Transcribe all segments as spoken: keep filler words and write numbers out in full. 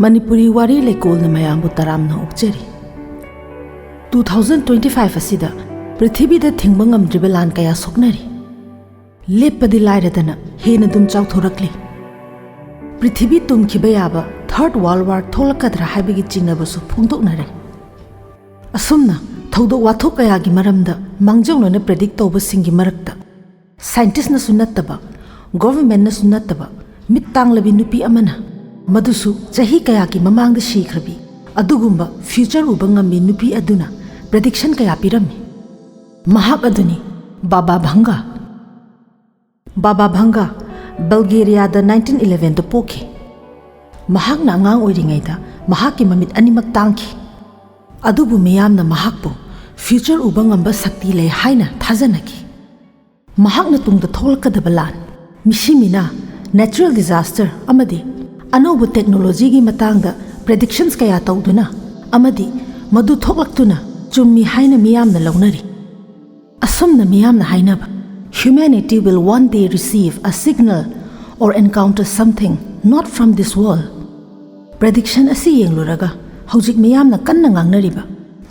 ꯃꯅꯤꯄꯨꯔꯤ ꯋꯥꯔꯤ ꯂꯩꯀꯣꯜꯅ ꯃꯌꯥꯝꯕꯨ ꯇꯔꯥꯝꯅ ꯑꯣꯛꯆꯔꯤ꯫ Two thousand twenty five ꯑꯁꯤꯗ ꯄ꯭ꯔꯤꯊꯤꯕꯤꯗ ꯊꯤꯡꯕ ꯉꯝꯗ꯭ꯔꯤꯕ ꯂꯥꯟ ꯀꯌꯥ ꯁꯣꯛꯅꯔꯤ꯫ ꯂꯦꯞꯄꯗꯤ ꯂꯥꯏꯔꯗꯅ ꯍꯦꯟꯅ ꯑꯗꯨꯝ ꯆꯥꯎꯊꯣꯔꯛꯂꯤ꯫ ꯄ꯭ꯔꯤꯊꯤꯕꯤ ꯇꯨꯝꯈꯤꯕ ꯌꯥꯕ Third World War ꯊꯣꯛꯂꯛꯀꯗ꯭ꯔꯥ ꯍꯥꯏꯕꯒꯤ ꯆꯤꯡꯅꯕꯁꯨ ꯐꯣꯡꯗꯣꯛꯅꯔꯦ꯫ ꯑꯁꯨꯝꯅ ꯊꯧꯗꯣꯛ ꯋꯥꯊꯣꯛ ꯀꯌꯥꯒꯤ ꯃꯔꯝꯗ ꯃꯥꯡꯖꯧꯅꯅ predict ꯇꯧꯕꯁꯤꯡꯒꯤ ꯃꯔꯛꯇ scientistꯅꯁꯨ ꯅꯠꯇꯕ, governmentꯅꯁꯨ ꯅꯠꯇꯕ, ꯃꯤꯠ ꯇꯥꯡꯂꯕꯤ ꯅꯨꯄꯤ ꯑꯃꯅ, ꯃꯗꯨꯁꯨ ꯆꯍꯤ ꯀꯌꯥꯒꯤ ꯃꯃꯥꯡꯗ ꯁꯤꯈ꯭ꯔꯕꯤ, ꯑꯗꯨꯒꯨꯝꯕ future ꯎꯕ ꯉꯝꯕꯤ ꯅꯨꯄꯤ ꯑꯗꯨꯅ prediction ꯀꯌꯥ ꯄꯤꯔꯝꯃꯤ꯫ ꯃꯍꯥꯛ ꯑꯗꯨꯅꯤ ꯕꯥꯕꯥ ꯚꯪꯒꯥ꯫ ꯕꯥꯕꯥ ꯚꯪꯒꯥ ꯕꯜꯒꯦꯔꯤꯌꯥꯗ nineteen elevenꯗ ꯄꯣꯛꯈꯤ꯫ ꯃꯍꯥꯛꯅ ꯑꯉꯥꯡ ꯑꯣꯏꯔꯤꯉꯩꯗ ꯃꯍꯥꯛꯀꯤ ꯃꯃꯤꯠ ꯑꯅꯤꯃꯛ ꯇꯥꯡꯈꯤ꯫ ꯑꯗꯨꯕꯨ ꯃꯤꯌꯥꯝꯅ ꯃꯍꯥꯛꯄꯨ future ꯎꯕ ꯉꯝꯕ ꯁꯛꯇꯤ ꯂꯩ ꯍꯥꯏꯅ ꯊꯥꯖꯅꯈꯤ꯫ ꯃꯍꯥꯛꯅ ꯇꯨꯡꯗ ꯊꯣꯛꯂꯛꯀꯗꯕ ꯂꯥꯟ, ꯃꯤꯁꯤ ꯃꯤꯅꯥ, natural disaster ꯑꯃꯗꯤ ꯑꯅꯧꯕ technologyꯒꯤ ꯃꯇꯥꯡꯗ predictions ꯀꯌꯥ ꯇꯧꯗꯨꯅ ꯑꯃꯗꯤ ꯃꯗꯨ ꯊꯣꯛꯂꯛꯇꯨꯅ ꯆꯨꯝꯃꯤ ꯍꯥꯏꯅ ꯃꯤꯌꯥꯝꯅ ꯂꯧꯅꯔꯤ꯫ ꯑꯁꯨꯝꯅ ꯃꯤꯌꯥꯝꯅ ꯍꯥꯏꯅꯕ, "Humanity will one day receive a signal or encounter something not from this world." Prediction ꯑꯁꯤ ꯌꯦꯡꯂꯨꯔꯒ ꯍꯧꯖꯤꯛ ꯃꯤꯌꯥꯝꯅ ꯀꯟꯅ ꯉꯥꯡꯅꯔꯤꯕ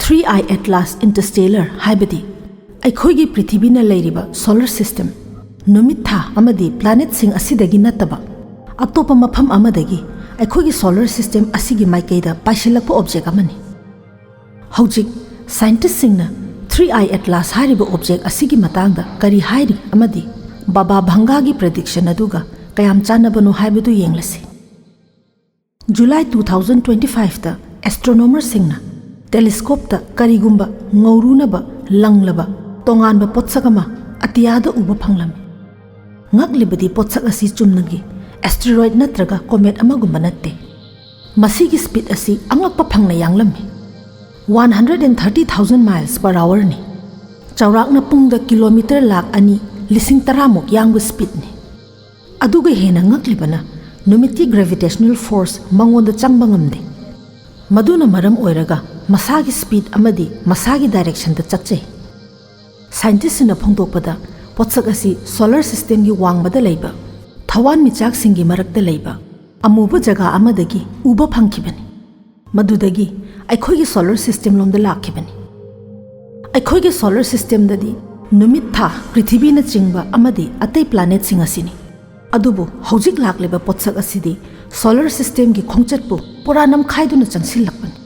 Three Eye Atlas Interstellar ꯍꯥꯏꯕꯗꯤ ꯑꯩꯈꯣꯏꯒꯤ ꯄ꯭ꯔꯤꯊꯤꯕꯤꯅ ꯂꯩꯔꯤꯕ solar system, ꯅꯨꯃꯤꯠ ꯊꯥ ꯑꯃꯗꯤ planetꯁꯤꯡ ꯑꯁꯤꯗꯒꯤ ꯅꯠꯇꯕ ꯑꯇꯣꯞꯄ ꯃꯐꯝ ꯑꯃꯗꯒꯤ ꯑꯩꯈꯣꯏꯒꯤ solar system ꯑꯁꯤꯒꯤ ꯃꯥꯏꯀꯩꯗ ꯄꯥꯏꯁꯤꯜꯂꯛꯄ object ꯑꯃꯅꯤ꯫ ꯍꯧꯖꯤꯛ scientistꯁꯤꯡꯅ Three Eye Atlas ꯍꯥꯏꯔꯤꯕ object ꯑꯁꯤꯒꯤ ꯃꯇꯥꯡꯗ ꯀꯔꯤ ꯍꯥꯏꯔꯤ ꯑꯃꯗꯤ ꯕꯥꯕꯥ ꯚꯪꯒꯥꯒꯤ prediction ꯑꯗꯨꯒ ꯀꯌꯥꯝ ꯆꯥꯟꯅꯕꯅꯣ ꯍꯥꯏꯕꯗꯨ ꯌꯦꯡꯂꯁꯤ꯫ July two thousand twenty fiveꯇ astronomerꯁꯤꯡꯅ telescopeꯇ ꯀꯔꯤꯒꯨꯝꯕ ꯉꯧꯔꯨꯅꯕ ꯂꯪꯂꯕ ꯇꯣꯉꯥꯟꯕ ꯄꯣꯠꯁꯛ ꯑꯃ ꯑꯇꯤꯌꯥꯗ ꯎꯕ ꯐꯪꯂꯝꯃꯤ꯫ ꯉꯛꯂꯤꯕꯗꯤ ꯄꯣꯠꯁꯛ ꯑꯁꯤ ꯆꯨꯝꯅꯒꯤ asteroid ꯅꯠꯇ꯭ꯔꯒ comet ꯑꯃꯒꯨꯝꯕ ꯅꯠꯇꯦ꯫ ꯃꯁꯤꯒꯤ speed ꯑꯁꯤ ꯑꯉꯛꯄ ꯐꯪꯅ ꯌꯥꯡꯂꯝꯃꯤ꯫ One hundred and thirty thousand miles per hourꯅꯤ꯫ ꯆꯥꯎꯔꯥꯛꯅ ꯄꯨꯡꯗ kilometre ꯂꯥꯈ ꯑꯅꯤ ꯂꯤꯁꯤꯡ ꯇꯔꯥꯃꯨꯛ ꯌꯥꯡꯕ speedꯅꯤ꯫ ꯑꯗꯨꯒ ꯍꯦꯟꯅ ꯉꯛꯂꯤꯕꯅ, ꯅꯨꯃꯤꯠꯀꯤ gravitational force ꯃꯉꯣꯟꯗ ꯆꯪꯕ ꯉꯝꯗꯦ꯫ ꯃꯗꯨꯅ ꯃꯔꯝ ꯑꯣꯏꯔꯒ ꯃꯁꯥꯒꯤ speed ꯑꯃꯗꯤ ꯃꯁꯥꯒꯤ directionꯗ ꯆꯠꯆꯩ꯫ Scientistꯁꯤꯡꯅ ꯐꯣꯡꯗꯣꯛꯄꯗ, ꯄꯣꯠꯁꯛ ꯑꯁꯤ solar systemꯒꯤ ꯋꯥꯡꯃꯗ ꯂꯩꯕ ꯊꯋꯥꯟꯃꯤꯆꯥꯛꯁꯤꯡꯒꯤ ꯃꯔꯛꯇ ꯂꯩꯕ ꯑꯃꯨꯕ ꯖꯒꯥ ꯑꯃꯗꯒꯤ ꯎꯕ ꯐꯪꯈꯤꯕꯅꯤ꯫ ꯃꯗꯨꯗꯒꯤ ꯑꯩꯈꯣꯏꯒꯤ solar system ꯂꯣꯝꯗ ꯂꯥꯛꯈꯤꯕꯅꯤ꯫ ꯑꯩꯈꯣꯏꯒꯤ solar systemꯗꯗꯤ ꯅꯨꯃꯤꯠ, ꯊꯥ, ꯄ꯭ꯔꯤꯊꯤꯕꯤꯅꯆꯤꯡꯕ ꯑꯃꯗꯤ ꯑꯇꯩ planetꯁꯤꯡ ꯑꯁꯤꯅꯤ꯫ ꯑꯗꯨꯕꯨ ꯍꯧꯖꯤꯛ ꯂꯥꯛꯂꯤꯕ ꯄꯣꯠꯁꯛ ꯑꯁꯤꯗꯤ solar systemꯒꯤ ꯈꯣꯡꯆꯠꯄꯨ ꯄꯨꯔꯥ ꯅꯝꯈꯥꯏꯗꯨꯅ ꯆꯪꯁꯤꯜꯂꯛꯄꯅꯤ꯫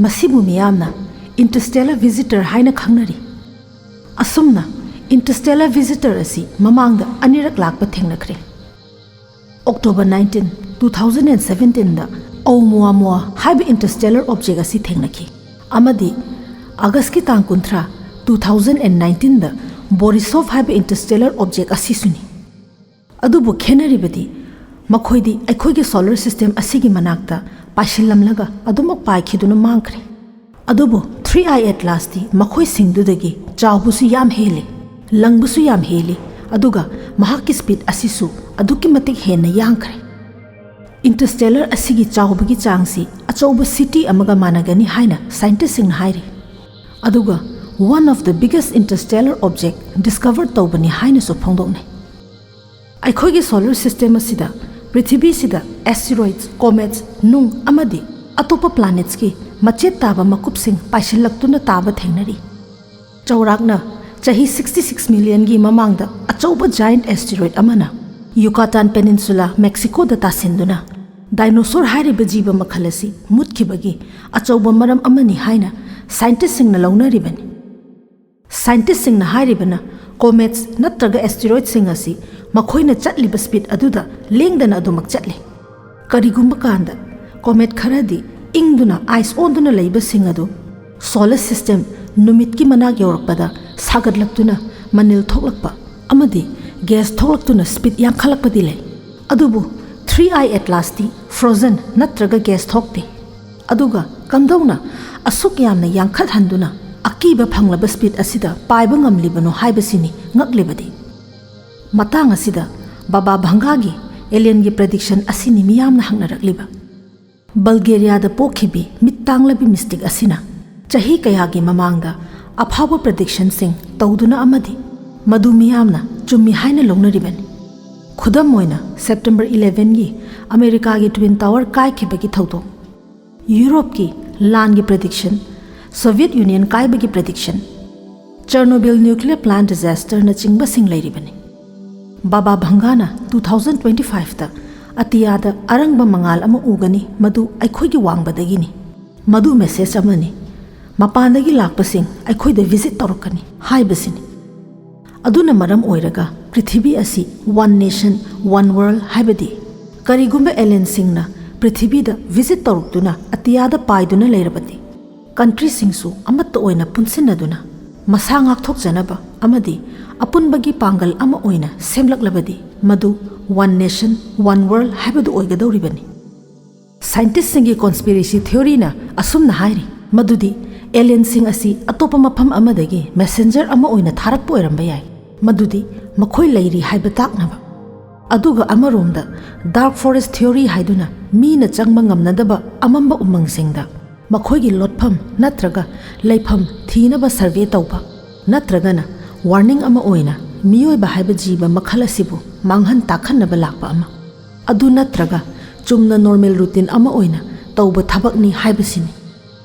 ꯃꯁꯤꯕꯨ ꯃꯤꯌꯥꯝꯅ interstellar visitor ꯍꯥꯏꯅ ꯈꯪꯅꯔꯤ꯫ ꯑꯁꯨꯝꯅ interstellar visitor ꯑꯁꯤ ꯃꯃꯥꯡꯗ ꯑꯅꯤꯔꯛ ꯂꯥꯛꯄ ꯊꯦꯡꯅꯈ꯭ꯔꯦ꯫ October nineteen, two thousand and seventeenꯗ Oumuamua ꯍꯥꯏꯕ interstellar object ꯑꯁꯤ ꯊꯦꯡꯅꯈꯤ, ꯑꯃꯗꯤ Augustꯀꯤ ꯇꯥꯡ ꯀꯨꯟꯊ꯭ꯔꯥ, two thousand and nineteenꯗ Borisov ꯍꯥꯏꯕ interstellar object ꯑꯁꯤꯁꯨꯅꯤ꯫ ꯑꯗꯨꯕꯨ ꯈꯦꯠꯅꯔꯤꯕꯗꯤ ꯃꯈꯣꯏꯗꯤ ꯑꯩꯈꯣꯏꯒꯤ solar system ꯑꯁꯤꯒꯤ ꯃꯅꯥꯛꯇ ꯄꯥꯏꯁꯤꯜꯂꯝꯂꯒ ꯑꯗꯨꯃꯛ ꯄꯥꯏꯈꯤꯗꯨꯅ ꯃꯥꯡꯈ꯭ꯔꯦ꯫ ꯑꯗꯨꯕꯨ Three Eye Atlasꯇꯤ ꯃꯈꯣꯏꯁꯤꯡꯗꯨꯗꯒꯤ ꯆꯥꯎꯕꯁꯨ ꯌꯥꯝ ꯍꯦꯜꯂꯤ, ꯂꯪꯕꯁꯨ ꯌꯥꯝ ꯍꯦꯜꯂꯤ, ꯑꯗꯨꯒ ꯃꯍꯥꯛꯀꯤ speed ꯑꯁꯤꯁꯨ ꯑꯗꯨꯛꯀꯤ ꯃꯇꯤꯛ ꯍꯦꯟꯅ ꯌꯥꯡꯈ꯭ꯔꯦ꯫ Interstellar ꯑꯁꯤꯒꯤ ꯆꯥꯎꯕꯒꯤ ꯆꯥꯡꯁꯤ ꯑꯆꯧꯕ city ꯑꯃꯒ ꯃꯥꯟꯅꯒꯅꯤ ꯍꯥꯏꯅ scientistꯁꯤꯡꯅ ꯍꯥꯏꯔꯤ꯫ ꯑꯗꯨꯒ one of the biggest interstellar object discover ꯇꯧꯕꯅꯤ ꯍꯥꯏꯅꯁꯨ ꯐꯣꯡꯗꯣꯛꯅꯩ꯫ ꯑꯩꯈꯣꯏꯒꯤ solar system ꯑꯁꯤꯗ ꯄ꯭ꯔꯤꯊꯤꯕꯤꯁꯤꯗ asteroids, comets, ꯅꯨꯡ ꯑꯃꯗꯤ ꯑꯇꯣꯞꯄ planetsꯀꯤ ꯃꯆꯦꯠ ꯇꯥꯕ ꯃꯀꯨꯞꯁꯤꯡ ꯄꯥꯏꯁꯤꯜꯂꯛꯇꯨꯅ ꯇꯥꯕ ꯊꯦꯡꯅꯔꯤ꯫ ꯆꯥꯎꯔꯥꯛꯅ ꯆꯍꯤ sixty six millionꯒꯤ ꯃꯃꯥꯡꯗ ꯑꯆꯧꯕ giant asteroid ꯑꯃꯅ Yucatan Peninsula, Mexicoꯗ ꯇꯥꯁꯤꯟꯗꯨꯅ dinosaur ꯍꯥꯏꯔꯤꯕ ꯖꯤꯕ ꯃꯈꯜ ꯑꯁꯤ ꯃꯨꯠꯈꯤꯕꯒꯤ ꯑꯆꯧꯕ ꯃꯔꯝ ꯑꯃꯅꯤ ꯍꯥꯏꯅ scientistꯁꯤꯡꯅ ꯂꯧꯅꯔꯤꯕꯅꯤ꯫ Scientistꯁꯤꯡꯅ ꯍꯥꯏꯔꯤꯕꯅ comets ꯅꯠꯇ꯭ꯔꯒ asteroidꯁꯤꯡ ꯑꯁꯤ ꯃꯈꯣꯏꯅ ꯆꯠꯂꯤꯕ speed ꯑꯗꯨꯗ ꯂꯦꯡꯗꯅ ꯑꯗꯨꯃꯛ ꯆꯠꯂꯤ꯫ ꯀꯔꯤꯒꯨꯝꯕ ꯀꯥꯟꯗ comet ꯈꯔꯗꯤ ꯏꯪꯗꯨꯅ ice ꯑꯣꯟꯗꯨꯅ ꯂꯩꯕꯁꯤꯡ ꯑꯗꯨ solar system, ꯅꯨꯃꯤꯠꯀꯤ ꯃꯅꯥꯛ ꯌꯧꯔꯛꯄꯗ ꯁꯥꯒꯠꯂꯛꯇꯨꯅ ꯃꯅꯤꯜ ꯊꯣꯛꯂꯛꯄ ꯑꯃꯗꯤ gas ꯊꯣꯛꯂꯛꯇꯨꯅ speed ꯌꯥꯡꯈꯠꯂꯛꯄꯗꯤ ꯂꯩ꯫ ꯑꯗꯨꯕꯨ Three Eye Atlasꯇꯤ frozen ꯅꯠꯇ꯭ꯔꯒ gas ꯊꯣꯛꯇꯦ꯫ ꯑꯗꯨꯒ ꯀꯝꯗꯧꯅ ꯑꯁꯨꯛ ꯌꯥꯝꯅ ꯌꯥꯡꯈꯠꯍꯟꯗꯨꯅ ꯑꯀꯤꯕ ꯐꯪꯂꯕ speed ꯑꯁꯤꯗ ꯄꯥꯏꯕ ꯉꯝꯂꯤꯕꯅꯣ ꯍꯥꯏꯕꯁꯤꯅꯤ ꯉꯛꯂꯤꯕꯗꯤ꯫ ꯃꯇꯥꯡ ꯑꯁꯤꯗ ꯕꯥꯕꯥ ꯚꯪꯒꯥꯒꯤ alienꯒꯤ prediction ꯑꯁꯤꯅꯤ ꯃꯤꯌꯥꯝꯅ ꯍꯪꯅꯔꯛꯂꯤꯕ꯫ Bulgariaꯗ ꯄꯣꯛꯈꯤꯕꯤ ꯃꯤꯠ ꯇꯥꯡꯂꯕꯤ mystic ꯑꯁꯤꯅ ꯆꯍꯤ ꯀꯌꯥꯒꯤ ꯃꯃꯥꯡꯗ ꯑꯐꯥꯎꯕ predictionꯁꯤꯡ ꯇꯧꯗꯨꯅ ꯑꯃꯗꯤ ꯃꯗꯨ ꯃꯤꯌꯥꯝꯅ ꯆꯨꯝꯃꯤ ꯍꯥꯏꯅ ꯂꯧꯅꯔꯤꯕꯅꯤ꯫ ꯈꯨꯗꯝ ꯑꯣꯏꯅ, ꯁꯦꯞꯇꯦꯝꯕꯔ ꯏꯂꯦꯚꯦꯟꯒꯤ ꯑꯃꯦꯔꯤꯀꯥꯒꯤ ꯇ꯭ꯋꯤꯟ ꯇꯥꯋꯔ ꯀꯥꯏꯈꯤꯕꯒꯤ ꯊꯧꯗꯣꯛ, ꯌꯨꯔꯣꯞꯀꯤ ꯂꯥꯟꯒꯤ ꯄ꯭ꯔꯤꯗꯤꯛꯁꯟ, ꯁꯣꯚꯤꯌꯦꯠ ꯌꯨꯅꯤꯌꯟ ꯀꯥꯏꯕꯒꯤ ꯄ꯭ꯔꯤꯗꯤꯛꯁꯟ, ꯆꯔꯅꯣꯕꯤꯜ ꯅ꯭ꯌꯨꯀ꯭ꯂꯤꯌꯔ ꯄ꯭ꯂꯥꯟꯠ ꯗꯤꯖꯥꯁꯇꯔꯅꯆꯤꯡꯕꯁꯤꯡ ꯂꯩꯔꯤꯕꯅꯤ꯫ ꯕꯥꯕꯥ ꯚꯪꯒꯥꯅ ꯇꯨ ꯊꯥꯎꯖꯟ ꯇ꯭ꯋꯦꯟꯇꯤ ꯐꯥꯏꯚꯇ ꯑꯇꯤꯌꯥꯗ ꯑꯔꯪꯕ ꯃꯉꯥꯜ ꯑꯃ ꯎꯒꯅꯤ, ꯃꯗꯨ ꯑꯩꯈꯣꯏꯒꯤ ꯋꯥꯡꯃꯗꯒꯤꯅꯤ꯫ ꯃꯗꯨ ꯃꯦꯁꯦꯖ ꯑꯃꯅꯤ꯫ ꯃꯄꯥꯟꯗꯒꯤ ꯂꯥꯛꯄꯁꯤꯡ ꯑꯩꯈꯣꯏꯗ ꯚꯤꯖꯤꯠ ꯇꯧꯔꯛꯀꯅꯤ ꯍꯥꯏꯕꯁꯤꯅꯤ꯫ ꯑꯗꯨꯅ ꯃꯔꯝ ꯑꯣꯏꯔꯒ ꯄ꯭ꯔꯤꯊꯤꯕꯤ ꯑꯁꯤ ꯋꯥꯟ ꯅꯦꯁꯟ, ꯋꯥꯟ ꯋꯥꯔꯜꯗ ꯍꯥꯏꯕꯗꯤ, ꯀꯔꯤꯒꯨꯝꯕ ꯑꯦꯂꯤꯌꯟꯁꯤꯡꯅ ꯄ꯭ꯔꯤꯊꯤꯕꯤꯗ ꯚꯤꯖꯤꯠ ꯇꯧꯔꯛꯇꯨꯅ ꯑꯇꯤꯌꯥꯗ ꯄꯥꯏꯗꯨꯅ ꯂꯩꯔꯕꯗꯤ, ꯀꯟꯇ꯭ꯔꯤꯁꯤꯡꯁꯨ ꯑꯃꯠꯇ ꯑꯣꯏꯅ ꯄꯨꯟꯁꯤꯟꯅꯗꯨꯅ ꯃꯁꯥ ꯉꯥꯛꯊꯣꯛꯆꯅꯕ ꯑꯃꯗꯤ ꯑꯄꯨꯟꯕꯒꯤ ꯄꯥꯡꯒꯜ ꯑꯃ ꯑꯣꯏꯅ ꯁꯦꯝꯂꯛꯂꯕꯗꯤ, ꯃꯗꯨ ꯋꯥꯟ ꯅꯦꯁꯟ, ꯋꯥꯟ ꯋꯥꯔꯜꯗ ꯍꯥꯏꯕꯗꯨ ꯑꯣꯏꯒꯗꯧꯔꯤꯕꯅꯤ꯫ ꯁꯥꯏꯟꯇꯤꯁꯁꯤꯡꯒꯤ ꯀꯣꯟꯁꯄꯤꯔꯦꯁꯤ ꯊꯤꯑꯣꯔꯤꯅ ꯑꯁꯨꯝꯅ ꯍꯥꯏꯔꯤ, ꯃꯗꯨꯗꯤ ꯑꯦꯂꯤꯌꯟꯁꯤꯡ ꯑꯁꯤ ꯑꯇꯣꯞꯄ ꯃꯐꯝ ꯑꯃꯗꯒꯤ ꯃꯦꯁꯦꯟꯖꯔ ꯑꯃ ꯑꯣꯏꯅ ꯊꯥꯔꯛꯄ ꯑꯣꯏꯔꯝꯕ ꯌꯥꯏ, ꯃꯗꯨꯗꯤ ꯃꯈꯣꯏ ꯂꯩꯔꯤ ꯍꯥꯏꯕ ꯇꯥꯛꯅꯕ꯫ ꯑꯗꯨꯒ ꯑꯃꯔꯣꯝꯗ, ꯗꯥꯔꯛ ꯐꯣꯔꯦꯁ ꯊꯤꯑꯣꯔꯤ ꯍꯥꯏꯗꯨꯅ ꯃꯤꯅ ꯆꯪꯕ ꯉꯝꯅꯗꯕ ꯑꯃꯝꯕ ꯎꯃꯪꯁꯤꯡꯗ ꯃꯈꯣꯏꯒꯤ ꯂꯣꯠꯐꯝ ꯅꯠꯇ꯭ꯔꯒ ꯂꯩꯐꯝ ꯊꯤꯅꯕ ꯁꯔꯚꯦ ꯇꯧꯕ, ꯅꯠꯇ꯭ꯔꯒꯅ ꯋꯥꯔꯅꯤꯡ ꯑꯃ ꯑꯣꯏꯅ ꯃꯤꯑꯣꯏꯕ ꯍꯥꯏꯕ ꯖꯤꯕ ꯃꯈꯜ ꯑꯁꯤꯕꯨ ꯃꯥꯡꯍꯟ ꯇꯥꯛꯍꯟꯅꯕ ꯂꯥꯛꯄ ꯑꯃ, ꯑꯗꯨ ꯅꯠꯇ꯭ꯔꯒ ꯆꯨꯝꯅ ꯅꯣꯔꯃꯦꯜ ꯔꯨꯇꯤꯟ ꯑꯃ ꯑꯣꯏꯅ ꯇꯧꯕ ꯊꯕꯛꯅꯤ ꯍꯥꯏꯕꯁꯤꯅꯤ꯫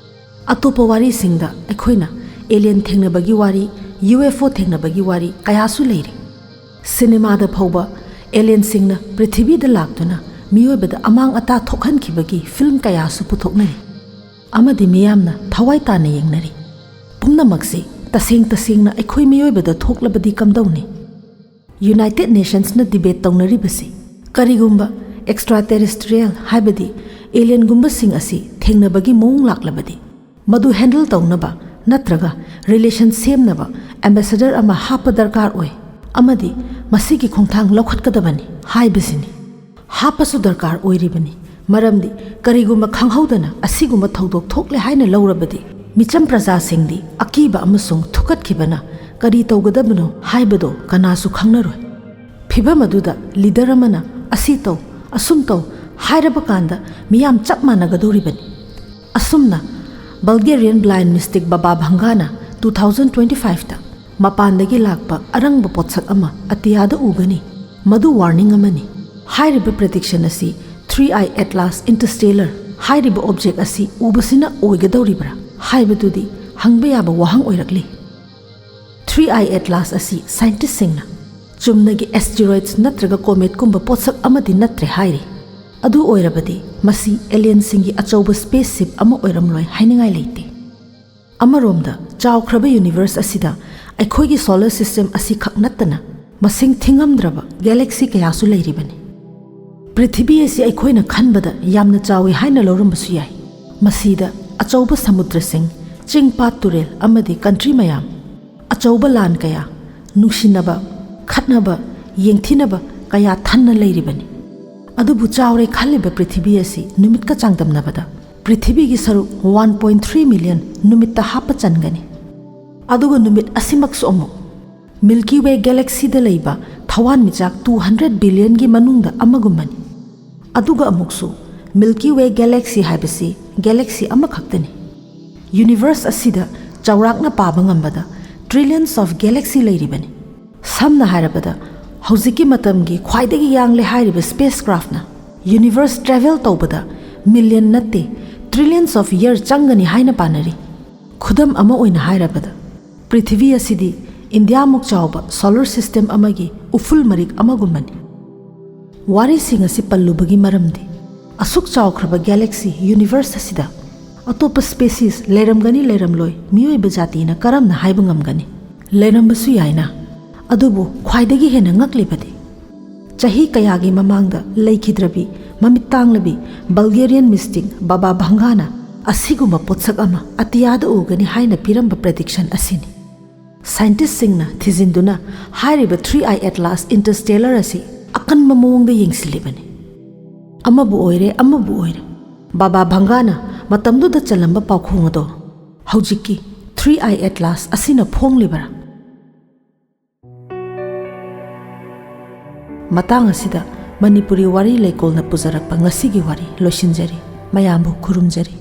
ꯑꯇꯣꯞꯄ ꯋꯥꯔꯤꯁꯤꯡꯗ ꯑꯩꯈꯣꯏꯅ ꯑꯦꯂꯤꯌꯟ ꯊꯦꯡꯅꯕꯒꯤ ꯋꯥꯔꯤ, ꯌꯨ ꯑꯦꯐ ꯑꯣ ꯊꯦꯡꯅꯕꯒꯤ ꯋꯥꯔꯤ ꯀꯌꯥꯁꯨ ꯂꯩꯔꯤ꯫ ꯁꯤꯅꯦꯃꯥꯗ ꯐꯥꯎꯕ ꯑꯦꯂꯤꯌꯟꯁꯤꯡꯅ ꯄ꯭ꯔꯤꯊꯤꯕꯤꯗ ꯂꯥꯛꯇꯨꯅ ꯃꯤꯑꯣꯏꯕꯗ ꯑꯃꯥꯡ ꯑꯇꯥ ꯊꯣꯛꯍꯟꯈꯤꯕꯒꯤ ꯐꯤꯜꯝ ꯀꯌꯥꯁꯨ ꯄꯨꯊꯣꯛꯅꯔꯤ ꯑꯃꯗꯤ ꯃꯤꯌꯥꯝꯅ ꯊꯋꯥꯏ ꯇꯥꯅ ꯌꯦꯡꯅꯔꯤ꯫ ꯄꯨꯝꯅꯃꯛꯁꯤ ꯇꯁꯦꯡ ꯇꯁꯦꯡꯅ ꯑꯩꯈꯣꯏ ꯃꯤꯑꯣꯏꯕꯗ ꯊꯣꯛꯂꯕꯗꯤ ꯀꯝꯗꯧꯅꯤ? ꯌꯨꯅꯥꯏꯇꯦꯗ ꯅꯦꯁꯟꯁꯅ ꯗꯤꯕꯦꯠ ꯇꯧꯅꯔꯤꯕꯁꯤ, ꯀꯔꯤꯒꯨꯝꯕ ꯑꯦꯛꯁꯇ꯭ꯔꯥ ꯇꯦꯔꯦꯁꯇ꯭ꯔꯤꯌꯦꯜ ꯍꯥꯏꯕꯗꯤ ꯑꯦꯂꯤꯌꯟꯒꯨꯝꯕꯁꯤꯡ ꯑꯁꯤ ꯊꯦꯡꯅꯕꯒꯤ ꯃꯑꯣꯡ ꯂꯥꯛꯂꯕꯗꯤ, ꯃꯗꯨ ꯍꯦꯟꯗꯜ ꯇꯧꯅꯕ ꯅꯠꯇ꯭ꯔꯒ ꯔꯤꯂꯦꯁꯟ ꯁꯦꯝꯅꯕ ꯑꯦꯝꯕꯦꯁꯦꯗꯔ ꯑꯃ ꯍꯥꯞꯄ ꯗꯔꯀꯥꯔ ꯑꯣꯏ ꯑꯃꯗꯤ ꯃꯁꯤꯒꯤ ꯈꯣꯡꯊꯥꯡ ꯂꯧꯈꯠꯀꯗꯕꯅꯤ ꯍꯥꯏꯕꯁꯤꯅꯤ꯫ ꯍꯥꯞꯄꯁꯨ ꯗꯔꯀꯥꯔ ꯑꯣꯏꯔꯤꯕꯅꯤ, ꯃꯔꯝꯗꯤ ꯀꯔꯤꯒꯨꯝꯕ ꯈꯪꯍꯧꯗꯅ ꯑꯁꯤꯒꯨꯝꯕ ꯊꯧꯗꯣꯛ ꯊꯣꯛꯂꯦ ꯍꯥꯏꯅ ꯂꯧꯔꯕꯗꯤ, ꯃꯤꯆꯝ ꯄ꯭ꯔꯖꯥꯁꯤꯡꯗꯤ ꯑꯀꯤꯕ ꯑꯃꯁꯨꯡ ꯊꯨꯀꯠꯈꯤꯕꯅ ꯀꯔꯤ ꯇꯧꯒꯗꯕꯅꯣ ꯍꯥꯏꯕꯗꯨ ꯀꯅꯥꯁꯨ ꯈꯪꯅꯔꯣꯏ꯫ ꯐꯤꯚꯝ ꯑꯗꯨꯗ ꯂꯤꯗꯔ ꯑꯃꯅ "ꯑꯁꯤ ꯇꯧ, ꯑꯁꯨꯝ ꯇꯧ" ꯍꯥꯏꯔꯕ ꯀꯥꯟꯗ ꯃꯤꯌꯥꯝ ꯆꯞ ꯃꯥꯟꯅꯒꯗꯧꯔꯤꯕꯅꯤ꯫ ꯑꯁꯨꯝꯅ, ꯕꯜꯒꯦꯔꯤꯌꯟ ꯕ꯭ꯂꯥꯏꯟ ꯃꯤꯁꯇꯤꯛ ꯕꯥꯕꯥ ꯚꯪꯒꯥꯅ ꯇꯨ ꯊꯥꯎꯖꯟ ꯇ꯭ꯋꯦꯟꯇꯤ ꯐꯥꯏꯚꯇ ꯃꯄꯥꯟꯗꯒꯤ ꯂꯥꯛꯄ ꯑꯔꯪꯕ ꯄꯣꯠꯁꯛ ꯑꯃ ꯑꯇꯤꯌꯥꯗ ꯎꯒꯅꯤ, ꯃꯗꯨ ꯋꯥꯔꯅꯤꯡ ꯑꯃꯅꯤ꯫ ꯍꯥꯏꯔꯤꯕ ꯄ꯭ꯔꯤꯗꯤꯛꯁꯟ ꯑꯁꯤ ꯊ꯭ꯔꯤ ꯑꯥꯏ ꯑꯦꯠꯂꯥꯁ ꯏꯟꯇꯔꯁ꯭ꯇꯦꯂꯔ ꯍꯥꯏꯔꯤꯕ ꯑꯣꯕꯖꯦꯛ ꯑꯁꯤ ꯎꯕꯁꯤꯅ ꯑꯣꯏꯒꯗꯧꯔꯤꯕ꯭ꯔꯥ ꯍꯥꯏꯕꯗꯨꯗꯤ ꯍꯪꯕ ꯌꯥꯕ ꯋꯥꯍꯪ ꯑꯣꯏꯔꯛꯂꯤ꯫ ꯊ꯭ꯔꯤ ꯑꯥꯏ ꯑꯦꯠꯂꯥꯁ ꯑꯁꯤ ꯁꯥꯏꯟꯇꯤꯁꯁꯤꯡꯅ ꯆꯨꯝꯅꯒꯤ ꯑꯦꯁꯇꯤꯔꯣꯏꯗꯁ ꯅꯠꯇ꯭ꯔꯒ ꯀꯣꯃꯦꯠꯀꯨꯝꯕ ꯄꯣꯠꯁꯛ ꯑꯃꯗꯤ ꯅꯠꯇ꯭ꯔꯦ ꯍꯥꯏꯔꯤ꯫ ꯑꯗꯨ ꯑꯣꯏꯔꯕꯗꯤ ꯃꯁꯤ ꯑꯦꯂꯤꯌꯟꯁꯤꯡꯒꯤ ꯑꯆꯧꯕ ꯁ꯭ꯄꯦꯁ ꯁꯤꯞ ꯑꯃ ꯑꯣꯏꯔꯝꯂꯣꯏ ꯍꯥꯏꯅꯤꯡꯉꯥꯏ ꯂꯩꯇꯦ꯫ ꯑꯃꯔꯣꯝꯗ, ꯆꯥꯎꯈ꯭ꯔꯕ ꯌꯨꯅꯤꯚꯔꯁ ꯑꯁꯤꯗ ꯑꯩꯈꯣꯏꯒꯤ ꯁꯣꯂꯔ ꯁꯤꯁꯇꯦꯝ ꯑꯁꯤꯈꯛ ꯅꯠꯇꯅ ꯃꯁꯤꯡ ꯊꯤꯉꯝꯗ꯭ꯔꯕ ꯒꯦꯂꯦꯛꯁꯤ ꯀꯌꯥꯁꯨ ꯂꯩꯔꯤꯕꯅꯤ꯫ ꯄ꯭ꯔꯤꯊꯤꯕꯤ ꯑꯁꯤ ꯑꯩꯈꯣꯏꯅ ꯈꯟꯕꯗ ꯌꯥꯝꯅ ꯆꯥꯎꯏ ꯍꯥꯏꯅ ꯂꯧꯔꯝꯕꯁꯨ ꯌꯥꯏ꯫ ꯃꯁꯤꯗ ꯑꯆꯧꯕ ꯁꯃꯨꯗ꯭ꯔꯁꯤꯡ, ꯆꯤꯡ, ꯄꯥꯠ, ꯇꯨꯔꯦꯜ ꯑꯃꯗꯤ ꯀꯟꯇ꯭ꯔꯤ ꯃꯌꯥꯝ, ꯑꯆꯧꯕ ꯂꯥꯟ ꯀꯌꯥ, ꯅꯨꯡꯁꯤꯅꯕ, ꯈꯠꯅꯕ, ꯌꯦꯡꯊꯤꯅꯕ ꯀꯌꯥ ꯊꯟꯅ ꯂꯩꯔꯤꯕꯅꯤ꯫ ꯑꯗꯨꯕꯨ ꯆꯥꯎꯔꯦ ꯈꯜꯂꯤꯕ ꯄ꯭ꯔꯤꯊꯤꯕꯤ ꯑꯁꯤ ꯅꯨꯃꯤꯠꯀ ꯆꯥꯡꯗꯝꯅꯕꯗ ꯄ꯭ꯔꯤꯊꯤꯕꯤꯒꯤ ꯁꯔꯨꯛ ꯋꯥꯟ ꯄꯣꯏꯟ ꯊ꯭ꯔꯤ ꯃꯤꯂꯤꯌꯟ ꯅꯨꯃꯤꯠꯇ ꯍꯥꯞꯄ ꯆꯟꯒꯅꯤ꯫ ꯑꯗꯨꯒ ꯅꯨꯃꯤꯠ ꯑꯁꯤꯃꯛꯁꯨ ꯑꯃꯨꯛ ꯃꯤꯜꯀꯤ ꯋꯦ ꯒꯦꯂꯦꯛꯁꯤꯗ ꯂꯩꯕ ꯊꯋꯥꯟꯃꯤꯆꯥꯛ ꯇꯨ ꯍꯟꯗ꯭ꯔꯦꯠ ꯕꯤꯂꯤꯌꯟꯒꯤ ꯃꯅꯨꯡꯗ ꯑꯃꯒꯨꯝꯕꯅꯤ꯫ ꯑꯗꯨꯒ ꯑꯃꯨꯛꯁꯨ ꯃꯤꯜꯀꯤ ꯋꯦ ꯒꯦꯂꯦꯛꯁꯤ ꯍꯥꯏꯕꯁꯤ ꯒꯦꯂꯦꯛꯁꯤ ꯑꯃꯈꯛꯇꯅꯤ꯫ ꯌꯨꯅꯤꯚꯔꯁ ꯑꯁꯤꯗ ꯆꯥꯎꯔꯥꯛꯅ ꯄꯥꯕ ꯉꯝꯕꯗ ꯇ꯭ꯔꯤꯂꯤꯌꯟꯁ ꯑꯣꯐ ꯒꯦꯂꯦꯛꯁꯤ ꯂꯩꯔꯤꯕꯅꯤ꯫ ꯁꯝꯅ ꯍꯥꯏꯔꯕꯗ, ꯍꯧꯖꯤꯛꯀꯤ ꯃꯇꯝꯒꯤ ꯈ꯭ꯋꯥꯏꯗꯒꯤ ꯌꯥꯡꯂꯦ ꯍꯥꯏꯔꯤꯕ ꯁ꯭ꯄꯦꯁ ꯀ꯭ꯔꯥꯐꯅ ꯌꯨꯅꯤꯚꯔꯁ ꯇ꯭ꯔꯦꯚꯦꯜ ꯇꯧꯕꯗ ꯃꯤꯂꯤꯌꯟ ꯅꯠꯇꯦ, ꯇ꯭ꯔꯤꯂꯤꯌꯟꯁ ꯑꯣꯐ ꯌꯔ ꯆꯪꯒꯅꯤ ꯍꯥꯏꯅ ꯄꯥꯅꯔꯤ꯫ ꯈꯨꯗꯝ ꯑꯃ ꯑꯣꯏꯅ ꯍꯥꯏꯔꯕꯗ, ꯄ꯭ꯔꯤꯊꯤꯕꯤ ꯑꯁꯤꯗꯤ ꯏꯟꯗꯤꯌꯥꯃꯨꯛ ꯆꯥꯎꯕ ꯁꯣꯂꯔ ꯁꯤꯁꯇꯦꯝ ꯑꯃꯒꯤ ꯎꯐꯨꯜ ꯃꯔꯤꯛ ꯑꯃꯒꯨꯝꯕꯅꯤ꯫ ꯋꯥꯔꯤꯁꯤꯡ ꯑꯁꯤ ꯄꯜꯂꯨꯕꯒꯤ ꯃꯔꯝꯗꯤ, ꯑꯁꯨꯛ ꯆꯥꯎꯈ꯭ꯔꯕ ꯒꯦꯂꯦꯛꯁꯤ ꯌꯨꯅꯤꯚꯔꯁ ꯑꯁꯤꯗ ꯑꯇꯣꯞꯄ ꯁ꯭ꯄꯦꯁꯤꯁ ꯂꯩꯔꯝꯒꯅꯤ ꯂꯩꯔꯝꯂꯣꯏ ꯃꯤꯑꯣꯏꯕ ꯖꯥꯇꯤꯅ ꯀꯔꯝꯅ ꯍꯥꯏꯕ ꯉꯝꯒꯅꯤ? ꯂꯩꯔꯝꯕꯁꯨ ꯌꯥꯏꯅ꯫ ꯑꯗꯨꯕꯨ ꯈ꯭ꯋꯥꯏꯗꯒꯤ ꯍꯦꯟꯅ ꯉꯛꯂꯤꯕꯗꯤ, ꯆꯍꯤ ꯀꯌꯥꯒꯤ ꯃꯃꯥꯡꯗ ꯂꯩꯈꯤꯗ꯭ꯔꯕꯤ ꯃꯃꯤꯠ ꯇꯥꯡꯂꯕꯤ ꯕꯜꯒꯦꯔꯤꯌꯟ ꯃꯤꯁꯇꯤꯛ ꯕꯥꯕꯥ ꯚꯪꯒꯥꯅ ꯑꯁꯤꯒꯨꯝꯕ ꯄꯣꯠꯁꯛ ꯑꯃ ꯑꯇꯤꯌꯥꯗ ꯎꯒꯅꯤ ꯍꯥꯏꯅ ꯄꯤꯔꯝꯕ ꯄ꯭ꯔꯦꯗꯤꯛꯁꯟ ꯑꯁꯤꯅꯤ꯫ ꯁꯥꯏꯟꯇꯤꯁꯁꯤꯡꯅ ꯊꯤꯖꯤꯟꯗꯨꯅ ꯍꯥꯏꯔꯤꯕ ꯊ꯭ꯔꯤ ꯑꯥꯏ ꯑꯦꯠꯂꯥꯁ ꯏꯟꯇꯔꯁ꯭ꯇꯦꯂꯔ ꯑꯁꯤ ꯑꯀꯟꯕ ꯃꯑꯣꯡꯗ ꯌꯦꯡꯁꯤꯜꯂꯤꯕꯅꯤ꯫ ꯑꯃꯕꯨ ꯑꯣꯏꯔꯦ, ꯑꯃꯕꯨ ꯑꯣꯏꯔꯦ, ꯕꯥꯕꯥ ꯚꯪꯒꯥꯅ ꯃꯇꯝꯗꯨꯗ ꯆꯜꯂꯝꯕ ꯄꯥꯎꯈꯣꯡ ꯑꯗꯣ ꯍꯧꯖꯤꯛꯀꯤ ꯊ꯭ꯔꯤ ꯑꯥꯏ ꯑꯦꯠꯂꯥꯁ ꯑꯁꯤꯅ ꯐꯣꯡꯂꯤꯕꯔꯥ? ꯃꯇꯥꯡ ꯑꯁꯤꯗ ꯃꯅꯤꯄꯨꯔꯤ ꯋꯥꯔꯤ ꯂꯩꯀꯣꯜꯅ ꯄꯨꯖꯔꯛꯄ ꯉꯁꯤꯒꯤ ꯋꯥꯔꯤ ꯂꯣꯏꯁꯤꯟꯖꯔꯤ꯫ ꯃꯌꯥꯝꯕꯨ ꯈꯨꯔꯨꯝꯖꯔꯤ꯫